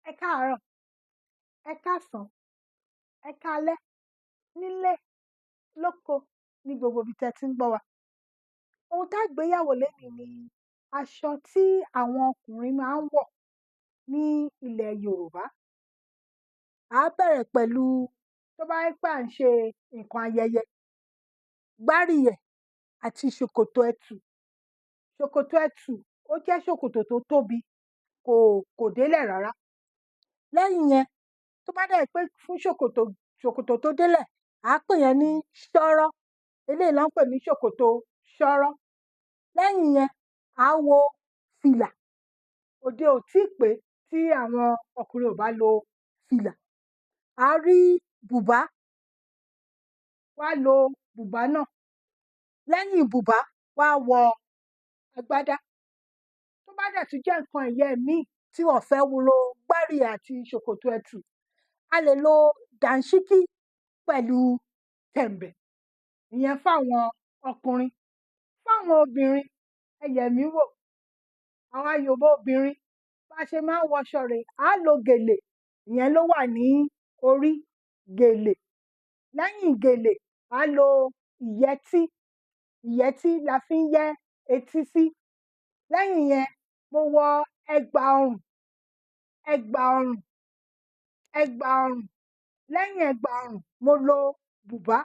Ẹ káàárọ̀, ẹ káàsán, ẹ káalẹ́, nílé, lóko, ní gbogbo ibi tẹ́ ẹ ti ń gbọ́ wa. Ohun tá á gbé yẹ̀wò lénìí ni aṣọ tí àwọn ọkùnrin máa ń wọ̀ ní ilẹ̀ Yorùbá. À á bẹ̀rẹ̀ pẹ̀lú tó bá jẹ́ pé à ń ṣe nǹkan ayẹyẹ, gbárìyẹ̀ àti ṣòkòtò ẹtù. Ṣòkòtò ẹtù, ó jẹ́ ṣòkòtò tó tóbi, kò délẹ̀ rárá. Lẹ́yìn yẹn, tó bá dẹ̀ jẹ́ pé fún ṣòkòtò tó délẹ̀, à á pè ìyẹn ní ṣọ́rọ́. Eléyìí ná ń pè ní ṣòkòtò ṣọ́rọ́. Lẹ́yìn yẹn, à á wọ fìlà. Òde ò tíì pé tí àwọn ọkùnrin ò bá lo fìlà. À á rí bùbá, wọ́n á lo bùbá náà. Lẹ́yìn bùbá, wọ́n á wọ agbádá. Tó bá dẹ̀ tún jẹ́ nǹkan ẹ̀yẹ míì tí wọn ò fẹ́ lo gbárìyẹ̀ àti ṣòkòtò ẹtù, a lè lo dàńṣíkí pẹ̀lú kẹ̀m̀bẹ̀, ìyẹn fáwọn ọkùnrin. Fáwọn obìnrin, ẹ yẹ̀ mí wò, àwa Yorùbá obìnrin, bá ṣe máa ń wọṣọ rèé. À á lo gèlè, ìyẹn ló wà ní orí, gèlè. Lẹ́yìn gèlè, à á lo ìyẹ́tí. Ìyẹ́tí la fi ń yẹ́ etí sí. Lẹ́yìn yẹn, mo wọ ẹ̀gbà ọrùn, ẹ̀gbà ọrùn, ẹ̀gbà ọrùn. Lẹ́yìn ẹ̀gbà ọrùn, mo lo bùbá,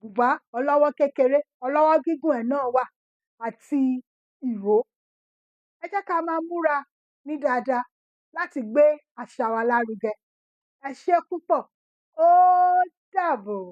bùbá ọlọ́wọ́ kékeré, ọlọ́wọ́ gígùn ẹ̀ náà wà, àti ìró. Ẹ jẹ́ ká máa múra ní dáadáa láti gbé àṣà wa lárugẹ. Ẹ ṣé púpọ̀, ó dàbọ̀.